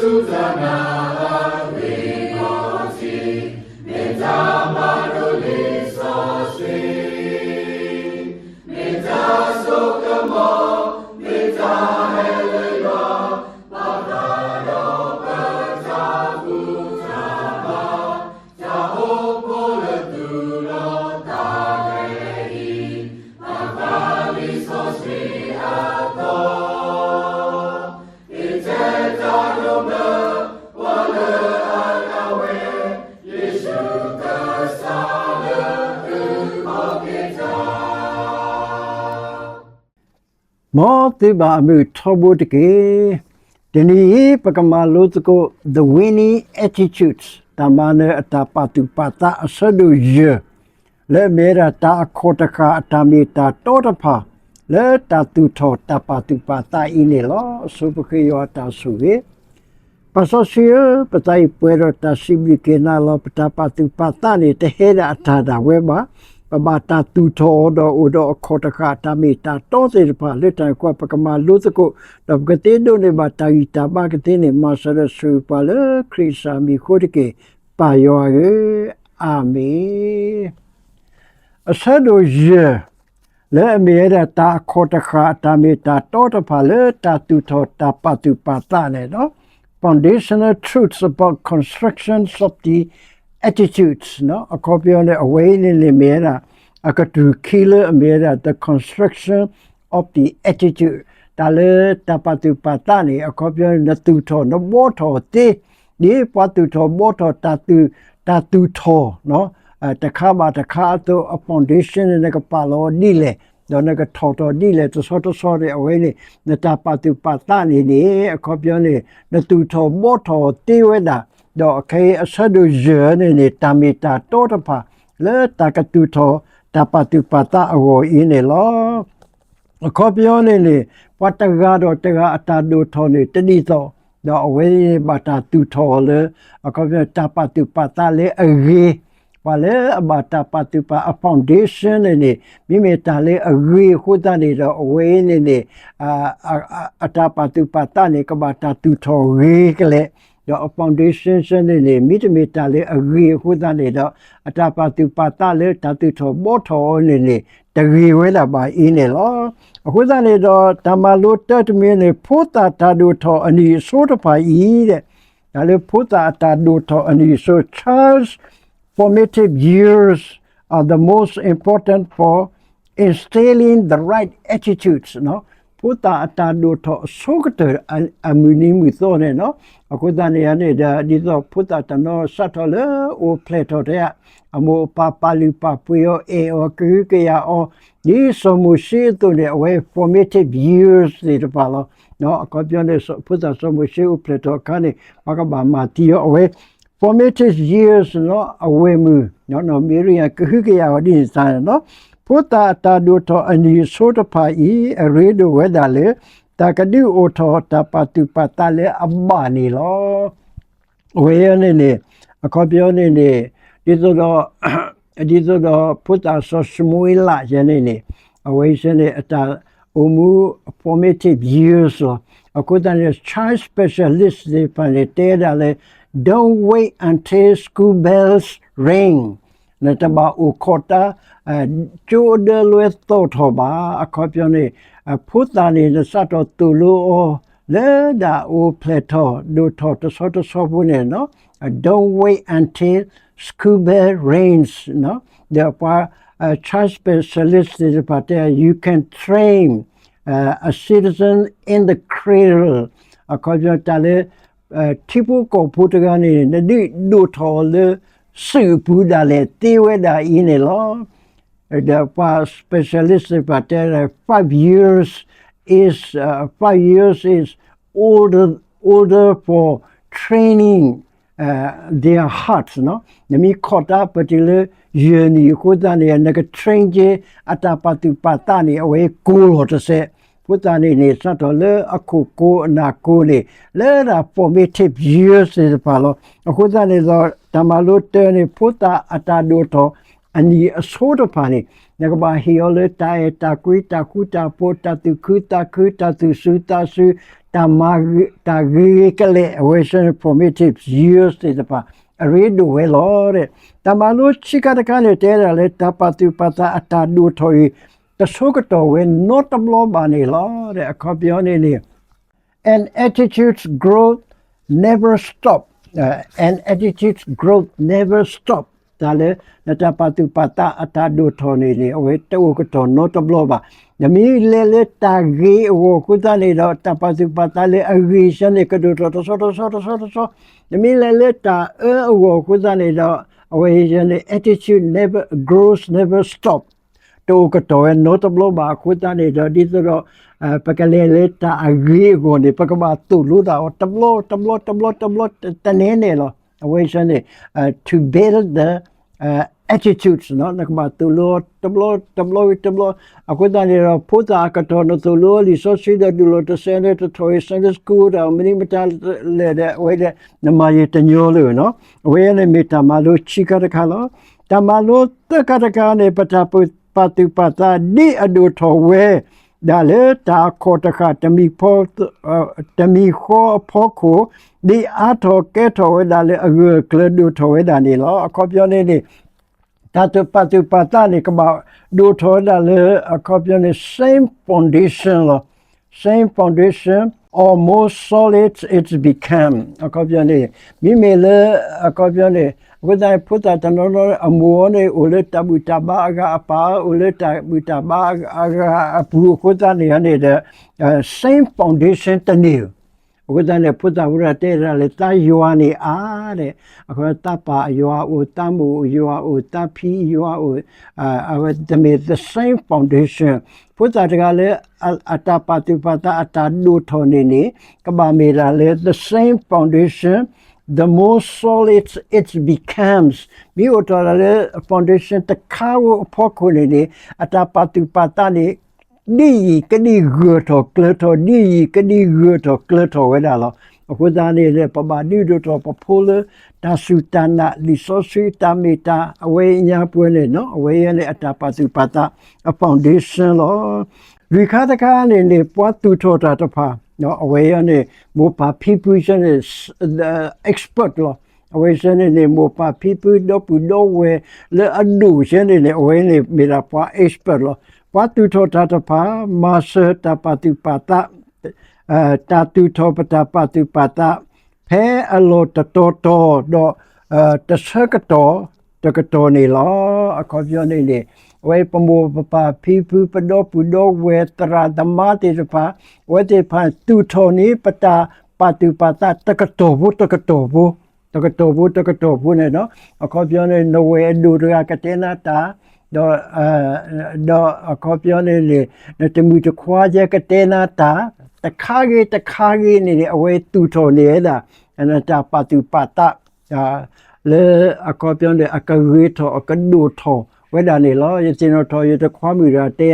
မ့ၢ်တၢ်မၤလိလံာ်စီဆှံ, မ့ၢ်တၢ်ဆိကမိၣ်, မ့ၢ်တၢ်ဟဲလၢယွၤ, ဘၣ်ဃးဒီးပတၢ်ဘူၣ်တၢ်ဘါ, တၢ်အိၣ်ဖှိၣ်လၢသူၣ်လီၤသးလဲအံၤ, ဘၣ်ဃးလံာ်စီဆှံအသီ မ်သုဘၣ်အမုာ်ထီဘိတက့ၢ်. တနံၤအံၤ ပကမၤလိသကိး The Winning Attitudes တၢ်မၤနၢၤအတၢ်ပာ်သူၣ်ပာ်သးအဆၢဒိၣ်ယဲၢ် လၢအမ့ၢ်ဝဲဒၣ်တၢ်အခီၣ်တဃာ်အတၢ်မ့ၢ်တၢ်တီတဖၣ် လၢတၢ်သူၣ်ထီၣ်တၢ်ပာ်သူၣ်ပာ်သးအံၤန့ၣ်လီၤ. ဆိပဃ့ယွၤအတၢ်ဆိၣ်ဂ့ၤ ပၢ်စီဆှံဧၢ, ပသးအံၤပှဲၤဒီးတၢ်စံးဘျုးက့ၤနၤလီၤ. ပတၢ်ပာ်သူၣ်ပာ်သးန့ၣ် တဟဲဒၣ်အတၢ်ဒၣ်ဝဲဘၣ်. ပဘၣ်တၢ်သူၣ်ထီၣ်အီၤဒီးအိၣ်ဒီးအခီၣ်တဃာ်အတၢ်မ့ၢ်တၢ်တီသ့ၣ်တဖၣ် လၢတၢ်န့ၣ်အဃိ ပကမၤလိသကိး ဒီးပကသ့ဒိးန့ၢ်ဘၣ်တၢ်ဂံၢ်တၢ်ဘါကသ့န့ၣ် မၤစၢၤဒီးဆိၣ်ဂ့ၤပှၤလၢခရံာ်ကစၢ်မံၤအဃိတက့ၢ်. ပၢ်ယွၤဧၢ, အၤမ့ၣ်. အဆၢဒိၣ်ယဲၢ် လၢအမ့ၢ်ဝဲဒၣ်တၢ်အခီၣ်တဃာ်အတၢ်မ့ၢ်တၢ်တီတဖၣ်လၢတၢ်သူၣ်ထီၣ်တၢ်ပာ်သူၣ်ပာ်သးန့ၣ်လီၤ. Foundational truths about constructions of the attitudes အခီပညီန့ၣ် အဝဲအံၤန့ၣ်န့ၣ်မ့ၢ်ဝဲဒၣ် အကတြူၢ်ခံလၢအမ့ၢ်ဝဲဒၣ် the construction of the attitude တၢ်လၢတၢ်ပာ်သူၣ်ပာ်သးန့ၣ် အခီပညီန့ၣ် နသူၣ်ထီၣ်နဘှီထီၣ်သ့ ဒ်ပှၤသူၣ်ထီၣ်ဘှီထီၣ် တၢ်သူၣ်ထီၣ် တခါဘၣ်တခါအသိး အ foundation န့ၣ် နကပာ်လီၤဒ်လဲၣ်, ဒီးနကထီၣ်ထီၣ်ဒ်လဲၣ် တဆီတဆီန့ၣ် အဝဲန့ၣ် နတၢ်ပာ်သူၣ်ပာ်သးန့ၣ်န့ၣ် အခီပညီန့ၣ် နသူၣ်ထီၣ်ဘှီထီၣ်သ့ဝဲဒၣ်, ဒီးခဲအံၤအဆၢဒိၣ်ယဲၢ်န့ၣ်န့ၣ် တၢ်မ့ၢ်တၢ်တီတဖၣ် လၢတၢ်ကသူၣ်ထီၣ်တၢ်ပာ်သူၣ်ပာ်သးအဂီၢ်အံၤန့ၣ်လီၤ. အခီပညီန့ၣ်န့ၣ် ပှၤတဂၤဒီးတဂၤအတၢ်ဒိၣ်ထီၣ်န့ၣ် တဒ်သိး, ဒီးအဝဲန့ၣ်ဘၣ်တၢ်သူၣ်ထီၣ်အီၤလၢ အခီပညီတၢ်ပာ်သူၣ်ပာ်သးလၢအဂ့ၤ, ပှၤလၢအဘၣ်တၢ်ပာ်သူၣ်ပာ်အ foundation န့ၣ်န့ၣ် မ့မ့ၢ်တၢ်လၢအဂ့ၤအဃိသတးန့ၣ်ဒီး အဝဲအံၤန့ၣ်န့ၣ် အတၢ်ပာ်သူၣ်ပာ်သးန့ၣ် ကဘၣ်တၢ်သူၣ်ထီၣ်ဂ့ၤကလဲာ်, ဒီးအ foundation န့ၣ်န့ၣ် မ့တမ့ၢ်တၢ်လၢအဂ့ၤအဃိသတးန့ၣ်ဒီး အတၢ်ပာ်သူၣ်ပာ်သးလၢတၢ်သူၣ်ထီၣ်ဘှီထီၣ်အီၤန့ၣ်န့ၣ် တဂ့ၤဝဲဒၣ်ဘၣ်အံၤန့ၣ်လီၤ. အဃိသတးန့ၣ်ဒီး တၢ်မၤလိတၢတမံၤန့ၣ် ဖိသၣ်တၢ်ဒိၣ်ထီၣ်အနံၣ်အဆိတဖၣ်အံၤ, တၢ်လၢဖိသၣ်အတၢ်ဒိၣ်ထီၣ်အနံၣ်အဆိ child's formative years are the most important for instilling the right attitudes ဖိသၣ်အတၢ်ဒိၣ်ထီၣ်အဆိကတၢၢ် အမုၢ်နံၤမုၢ်သီန့ၣ်, အဃိသတးန့ၣ်န့ၣ်ဒီး ဒ်သိးဖိသၣ်တနီၤစးထီၣ်လၢအိၣ်ဖျဲၣ်ထီၣ်ထဲ အမိၢ်အပၢ်ပာ်လုၢ်ပာ်ပှ့ၤအီၤ အဲၣ်အီၤ ကဟုကယာ်အီၤ ဒ်စီၤမိၤၡ့အသိးန့ၣ် အဝဲ formative years သ့ၣ်တဖၣ်လီၤ. အခီပညီန့ၣ် ဖိသၣ်စီၤမိၤၡ့အိၣ်ဖျဲၣ်ထီၣ်အခါန့ၣ် ပှၤကဘၣ်မၤသံအီၤ အဝဲ formative years အဝဲၢ်မုၢ် မ့ၢ်ရယၤ ကဟုကယာ်အီၤဒ်န့ၣ်သတးန့ၣ်လီၤ. ဖိသၣ်အတၢ်ဒိၣ်ထီၣ်အနံၣ်အဆိတဖၣ်အံၤ အရ့ဒိၣ်ဝဲဒၣ်လၢ တၢ်ကဒုးအိၣ်ထီၣ်တၢ်ပာ်သူၣ်ပာ်သးလၢအဘၣ်န့ၣ်လီၤ. အဝဲအံၤန့ၣ်န့ၣ် အခီပညီန့ၣ်န့ၣ် ဒ်သိးဒီး ဒ်သိးဒီးဖိသၣ်စီၤၡမူၤအ့လးယဲန့ၣ်န့ၣ် အဝဲအံၤန့ၣ် အတၢ်အိၣ်မူ formative years လီၤ. အဃိသတးန့ၣ် child specialist သ့ၣ်တဖၣ်န့ၣ် တဲဒၣ်လၢ don't wait until school bells ring နတဘၣ်အိၣ်ခိးတၢ် ကၠိဒၢလွဲသီၣ်ထီၣ်ဘၣ်. အခီပညီန့ၣ် ဖိသၣ်န့ၣ် နစးထီၣ်သိၣ်လိအီၤ လၢဒၣ်အိၣ်ဖျဲၣ်ထီၣ် ဒိၣ်ထီၣ်တဆီတဆီဖိန့ၣ် don't wait until school bell rings ဒီးပှၤ child specialist သ့ၣ်တဖၣ်တဲ you can train a citizen in the cradle အခီပညီတၢ်လၢ ထံဖိကီၢ်ဖိတဂၤန့ၣ် နဒုးဒိၣ်ထီၣ်အီၤလၢ စုၣ်အပူၤဒၣ်လဲာ်သ့ဝဲဒၣ်အံၤန့ၣ်လီၤ. ဒီးပှၤ specialist သ့ၣ်တဖၣ်တဲ five years is uh, five years is older older for training uh, their hearts နမ့ၢ်ခိးတၢ်ပတုၤလၢ ယဲၢ်နံၣ်အဃိသတးန့ၣ် နက train က့ၤ အတၢ်ပာ်သူၣ်ပာ်သးန့ၣ် အဝဲကိၢ်လီၤတစဲး. ဖိသၣ်န့ၣ်န့ၣ် စးထီၣ်လၢအခိၣ်ကိအနၢ်ကိန့ၣ် လၢဒၣ် formative years သ့ၣ်တဖၣ်လီၤ. အဃိသတးန့ၣ်ဒီး တၢ်မၤလိတၢန့ၣ် ဖိသၣ်အတၢ်ဒိၣ်ထီၣ်အနံၣ်အဆိတဖၣ်န့ၣ် နကဘၣ်ဟ့ၣ်အီၤလၢတၢ်အဲၣ်တၢ်ကွံ တၢ်ဃူတၢ်ဖိး တၢ်သူၣ်ခုသးခု တၢ်သူၣ်စူၤသးစူၤ တၢ်မၤ တၢ်ဂ့ၤဂ့ၤကလဲာ် အဝဲစ့ၢ်န့ၣ် formative years သ့ၣ်တဖၣ် အရ့ဒိၣ်ဝဲလီၤ. တၢ်မၤလိဆံးခါတခါန့ၣ် တဲဒၣ်လၢတၢ်ပာ်သူၣ်ပာ်သးအတၢ်ဒိၣ်ထီၣ်အံၤ တဆိကတီၢ်ဝဲနီတဘျီဘၣ်န့ၣ်လီၤ. အခီပညီန့ၣ်န့ၣ် an attitude's growth never stop. An attitude's growth never stop. တၢ်လၢ နတၢ်ပာ်သူၣ်ပာ်သးအတၢ်ဒိၣ်ထီၣ်န့ၣ်န့ၣ် အဝဲတအိၣ်ကတီၢ်နီတဘျီဘၣ်. နမ့ၢ်လဲၤလၢတၢ်ဂ့ၤအဂီၢ်အဃိသတးန့ၣ်ဒီး တၢ်ပာ်သူၣ်ပာ်သးလၢအဂ့ၤဆၢန့ၣ် ကဒိၣ်ထီၣ်တဆီတဆီတဆီတဆီ, နမ့ၢ်လဲၤလၢတၢ်အၢအဂီၢ်အဃိသတးန့ၣ်ဒီး အဝဲန့ၣ် attitude never grows, never stop. တအိၣ်ကတီၢ်ဝဲနီတဘျီဘၣ်အဃိသတးန့ၣ်ဒီး ဒ်သိးဒီး ပကလဲၤလၢတၢ်အဂ့ၤအဂီၢ်န့ၣ် ပကဘၣ်သိၣ်လိသးအီၤတဘျီတဘျီတဘျီတဘျီတန့ၢ်န့ၣ်လီၤ. အဝဲန့ၣ် to build the attitudes နကဘၣ်သိၣ်လိအီၤတဘျီတဘျီဝံၤတဘျီ. အဃိသတးန့ၣ်ဒီး ဖိသၣ်အကတီၢ်နသိၣ်လိအီၤလံာ်စီဆှံဒီးဒုးလိာ်တစဲးဒီးတထီၣ်အံၤ Sunday school ဒီးမနုၤမတၤလဲၣ်ဒီး အဝဲဒီး နမၤယံာ်တညီလၢၤ. အဝဲန့ၣ်မ့ၢ်တၢ်မၤလိဆံးခါတခါလီၤ. တၢ်မၤလိသၢခါတခါန့ၣ် ပတၢ်ပာ်သူၣ်ပာ်သးဒ်အဒိၣ်ထီၣ်ဝဲဒၣ်လၢ တၢ်အခီၣ်တဃၣ်တမံၤဃီအဖီခိၣ် ဒ်အါထီၣ်ကဲထီၣ်ဝဲဒၣ်လၢအဂၢၢ်အကျၢၤဒိၣ်ထီၣ်ဝဲဒၣ်န့ၣ်လီၤ. အခီပညီန့ၣ်န့ၣ် တၢ်ပာ်သူၣ်ပာ်သးန့ၣ် ကဘၣ်ဒိၣ်ထီၣ်ဝဲဒၣ်လၢ အခီပညီန့ၣ် same foundation လီၤ. Same foundation or more solid it become. အခီပညီန့ၣ် မ့မ့ၢ်လၢ အခီပညီန့ၣ် အဃိသတးန့ၣ် ဖိသၣ်တနီၤနီၤ အမိၢ်အီၤန့ၣ် အိၣ်လၢတၢ်ဘူၣ်တၢ်ဘါအဂၤ အပၢ်အိၣ်လၢတၢ်ဘူၣ်တၢ်ဘါအဂၤအပူၤအဃိသတးန့ၣ်န့ၣ်ဒီး same foundation တန့ၢ်ဧိၤ. အဃိသတးန့ၣ် ဖိသၣ်ဖိတၢ်တဲဒၣ်လၢ သးယွၤန့ၣ်အါဒီး အဃိသတး သးပၢ်ယွၤအိၣ် သးမိၢ်ယွၤအိၣ် သးဖံယွၤအိၣ် အဝဲတမ့ၢ် the same foundation. ဖိသၣ်တဂၤလၢ အတၢ်ပာ်သူၣ်ပာ်သးအတၢ်ဒိၣ်ထီၣ်န့ၣ်န့ၣ် ကဘၣ်မ့ၢ်ဒၣ်လၢ the same foundation, the more solid it becomes. မ့ၢ်အိၣ်ထီၣ်ဒၣ်လၢ foundation တခါဧိၤအဖီခိၣ်န့ၣ်န့ၣ် အတၢ်ပာ်သူၣ်ပာ်သးန့ၣ် ဒ်အံၤကဒ်ဂၢၢ်ထီၣ်ကျၢၤထီၣ် ဒ်အံၤကဒ်ဂၢၢ်ထီၣ်ကျၢၤထီၣ်ဝဲဒၣ်လီၤ. အဃိသတးန့ၣ် ပဘၣ်ဒုးဒိၣ်ထီၣ်ပဖိလၢ တၢ်စူၢ်တၢ်နာ် လံာ်စီဆှံတၢ်မ့ၢ်တၢ် အဝဲအံၤညါပှဲၤန့ၣ် အဝဲအံၤန့ၣ် အတၢ်ပာ်သူၣ်ပာ်သး အ foundation လီၤ. လွံၢ်ခါတခါန့ၣ်န့ၣ် ပှၤသူၣ်ထီၣ်တၢ်တဖၣ် အဝဲအံၤန့ၣ် မိၢ်ပၢ်ဖံဖုဆၢန့ၣ် expert လီၤ. အဝဲဆၢန့ၣ်န့ၣ် မိၢ်ပၢ်ဖံဖုဒီပုၢ်ဒီဝဲၢ်လၢအဒိၣ်ဆၢန့ၣ်န့ၣ် အဝဲန့ၣ်မ့ၢ်ဒၣ်ပှၤ expert လီၤ. ပှၤသူၣ်ထီၣ်တၢ်တဖၣ် မၤစၢၤတၢ်ပာ်သူၣ်ပာ်သး တၢ်သူၣ်ထီၣ်ပတၢ်ပာ်သူၣ်ပာ်သး ဖဲအလီၢ်တတီၤတီၤဒီး တဆၢကတီၢ်တကတီၢ်န့ၣ်လီၤ. အခီပညီန့ၣ်န့ၣ် အဝဲပမိၢ်ပပၢ်ဖံဖုပဒီပုၢ်ဒီဝဲၢ်သရၣ်သမါသ့ၣ်တဖၣ် အဝဲသ့ၣ်တဖၣ်သူၣ်ထီၣ်န့ၢ်ပတၢ်ပာ်သူၣ်ပာ်သးတကတီၢ်ဖိတကတီၢ်ဖိ တကတီၢ်ဖိတကတီၢ်ဖိန့ၣ်ဒီး အခီပညီန့ၣ် နဝဲၢ်အဒိၣ်တဂၤကတဲနၤတၢ် ဒီး ဒီးအခီပညီန့ၣ်န့ၣ် နတမုၣ်တခွါယဲကတဲနၤတၢ် တခါဂ့ၤတခါဂ့ၤန့ၣ်န့ၣ် အဝဲသူၣ်ထီၣ်န့ၢ်ဝဲဒၣ် နတၢ်ပာ်သူၣ်ပာ်သး လၢအခီပညီန့ၣ် အကဂ့ၤထီၣ်အကဒိၣ်ထီၣ်ဝဲဒၣ်န့ၣ်လီၤ. ယသ့ၣ်နီၣ်ထီၣ်ယတခွါမုၣ်တဂၤတဲ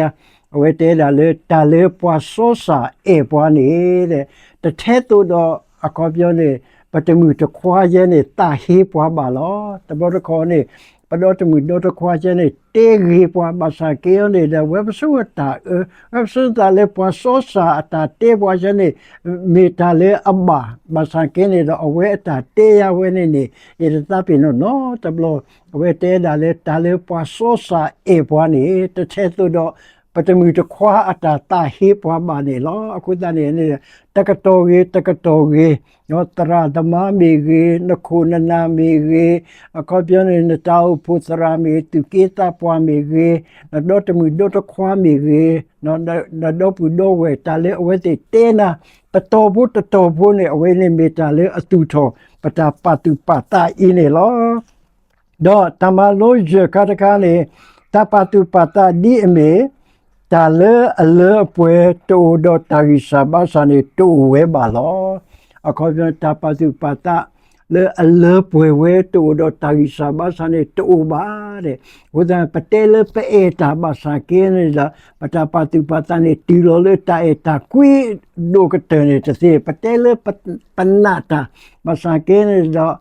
အဝဲတဲဒၣ်လၢ တၢ်လၢပှၤစီစၢ်အဲၣ်ပှၤန့ၣ် တထဲသိးဒီး အခီပညီန့ၣ် ပတမုၣ်တခွါယဲန့ၣ် သးဟ့ပှၤဘၣ်လီၤ. တဘျီတခီၣ်န့ၣ် ပဒီတမုၣ်ဒီတခွါယဲန့ၣ် တဲဂ့ၤပှၤ ဘၣ်ဆၣ်က့န့ၣ်ဒီး ဝဲပစိဝဲတၢ်အၢ ဝဲပစိသးလၢပှၤစီစၢ်အတၢ်တဲပှၤယဲန့ၣ် မ့ၢ်တၢ်လၢအဘၣ် ဘၣ်ဆၣ်က့န့ၣ်ဒီး အဝဲအတၢ်တဲယၤဝဲန့ၣ်န့ၣ် ယတသးပ့ၤနီၣ်နီတဘျီ အဝဲတဲဒၣ်လၢ တၢ်လၢပှၤစီစၢ်အဲၣ်ပှၤန့ၣ် တထဲသိးဒီး ပတမုၣ်တခွါအတၢ်သးဟ့ပှၤဘၣ်န့ၣ်လီၤ. အဃိသတးန့ၣ် တကတီၢ်ဂ့ၤ တကတီၢ်ဂ့ၤ သရၣ်သမါမ့ၢ်ဂ့ၤ နခိၣ်နနၢ်မ့ၢ်ဂ့ၤ အခီပညီန့ၣ် နတၢ်အိၣ်ဖှိၣ်သရၣ်မ့ၢ်ဂ့ၤ သူၣ်က့သးပှၢ်မ့ၢ်ဂ့ၤ နဒီတမုၣ်ဒီတခွါမ့ၢ်ဂ့ၤ နဒီပုၢ်ဒီဝဲၢ် တၢ်လၢအဝဲသ့ၣ်တဲနၤ တတီၢ်ဖိတတီၢ်ဖိန့ၣ် အဝဲန့ၣ်မ့ၢ်တၢ်လၢအသူၣ်ထီၣ် ပတၢ်ပာ်သူၣ်ပာ်သးအံၤန့ၣ်လီၤ. ဒီးတၢ်မၤလိယဲၢ်ခါတခါန့ၣ် တၢ်ပာ်သူၣ်ပာ်သးဒ်အမ့ၢ် တၢ်လၢအလၢအပှဲၤတအိၣ်ဒီးတၢ်ဂံၢ်စၢ်ဘါစၢ်န့ၣ် တအိၣ်ဝဲဘၣ်လီၤ. အခီပညီ တၢ်ပာ်သူၣ်ပာ်သး လၢအလၢပှဲၤဝဲတအိၣ်ဒီးတၢ်ဂံၢ်စၢ်ဘါစၢ်န့ၣ်တအိၣ်ဘၣ်ဒီး, အဃိသတး ပတဲလၢပအဲၣ်တၢ်ဘၣ်ဆၣ်က့န့ၣ်ဒီး ပတၢ်ပာ်သူၣ်ပာ်သးန့ၣ် တုၤလီၤလၢတၢ်အဲၣ်တၢ်ကွံဒိၣ်ကတၢၢ်န့ၣ်တသ့, ပတဲလၢပနာ်တၢ်ဘၣ်ဆၣ်က့န့ၣ်ဒီး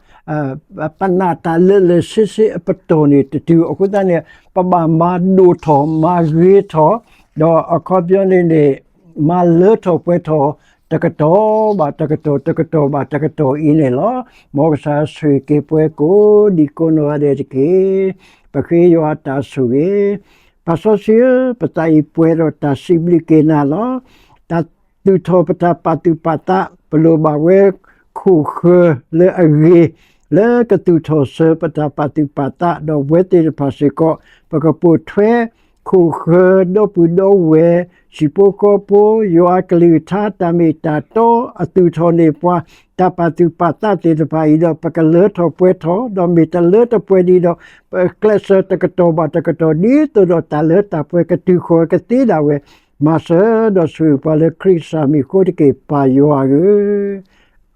ပနာ်တၢ်လၢလၢဆ့ဆ့အပတီၢ်န့ၣ်တတုၤ, အဃိသတးန့ၣ် ပဘၣ်မၤဒိၣ်ထီၣ်မၤဂ့ၤထီၣ်, ဒီးအခီပညီန့ၣ်န့ၣ် မၤလၢထီၣ်ပှဲၤထီၣ် တကတီၢ်ဘၣ်တကတီၢ် တကတီၢ်ဘၣ်တကတီၢ်အံၤန့ၣ်လီၤ. မ်ကစၢ်ဆိၣ်ဂ့ၤက့ၤပှၤကိးဒံကိးနီၢ်ဂၤဒဲးတက့ၢ်. ပဃ့ယွၤအတၢ်ဆိၣ်ဂ့ၤ. ပၢ်စီဆှံဧၢ, ပသးအံၤပှဲၤဒီးတၢ်စံးဘျုးက့ၤနၤလီၤ. တၢ်သူၣ်ထီၣ်ပတၢ်ပာ်သူၣ်ပာ်သး ပလိၣ်ဘၣ်ဝဲခိၣ်ဃၢၤလၢအဂ့ၤ လၢကသူၣ်ထီၣ်စၢၤပတၢ်ပာ်သူၣ်ပာ်သး ဒီးပဝဲသ့ၣ်တဖၣ်စ့ၢ်ကီး ပကပိာ်ထွဲ ခိၣ်ဃၢၤဒီပုၢ်ဒီဝဲၢ် ဟံၣ်ဖိဃီဖိ ယွၤအကလုၢ်ကထါ တၢ်မ့ၢ်တၢ်တီ အသူၣ်ထီၣ်န့ၢ်ပှၤ တၢ်ပာ်သူၣ်ပာ်သးသ့ၣ်တဖၣ်အံၤဒီး ပကလၢထီၣ်ပှဲၤထီၣ် ဒီးမ့ၢ်တလၢတပှဲၤဒံးဒီး ပကျဲးစၢးတကတီၢ်ဘၣ်တကတီၢ် ဒ်သိးဒီးတၢ်လၢတၢ်ပှဲၤကတုၤဃီၤကသ့ဒၣ်ဝဲ မၤစၢၤဒီးဆိၣ်ဂ့ၤပှၤလၢခရံာ်ကစၢ်မံၤအဃိတက့ၢ် ပၢ်ယွၤဧၢ,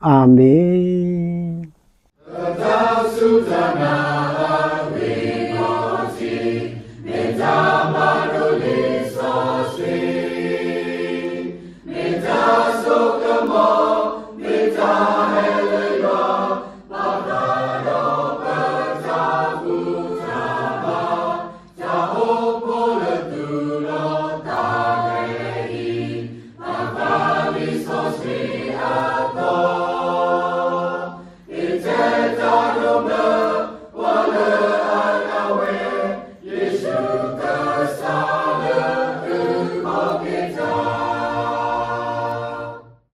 အၤမ့ၣ်.